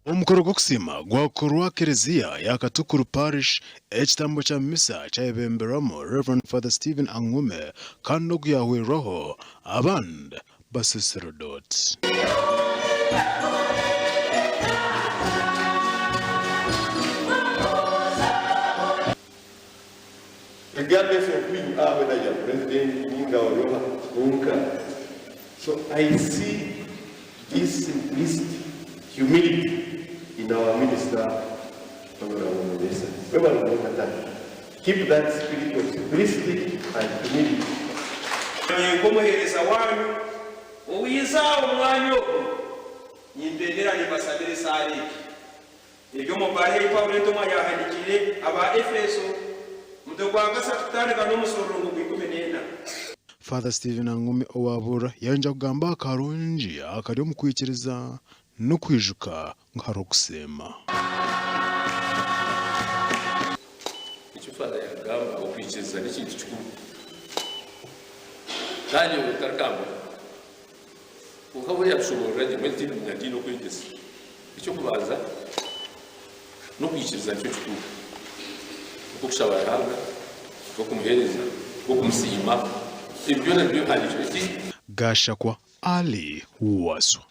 Omukoro gw'okusiima gwakorwa Kereziya ya Katukuru Parish, ekitambo kya misa kyayebemberwamu Rev. Father Stephen Angume kandi ogu yahwerwaho abandi basaserodoti. Regardless of who you are, whether you are president, ninga ori oha, kwonka so I see this simplicity, humility in our minister Honourable Murisa. Webale munonga taata. Keep that spirit of simplicity and humility. Naanye nk'omuheereza waanyu owaiza omu mwanya ogu, nimbendera nimbasabira esaara egi. Eri omu baruha ei Paulo entumwa yaahandiikiire aba Efeso, omutwe gwa kashatu kutandika n'omushororongo gw'ikumi n'ena. Father Stephen Angume owa Burra yaija kugamba aha karungi akari omu kwikiriza n'okwijuka ngu hariho okusiima. Eki Father yagamba, okwikiriza n'ekintu kikuru kandi otarikambura. Kwonka we yabishoboorora gye, mbwenu tindi munyadiini okwegyesa. Eky'okubanza, n'okwikiriza nikyo kikuru. Nikwo kushaba Ruhanga, nikwo kumuheereza, nikwo kumusiima. Ebyo byona nibyo bihandiikirwe. Ti. Gashakwa Ali Waswa.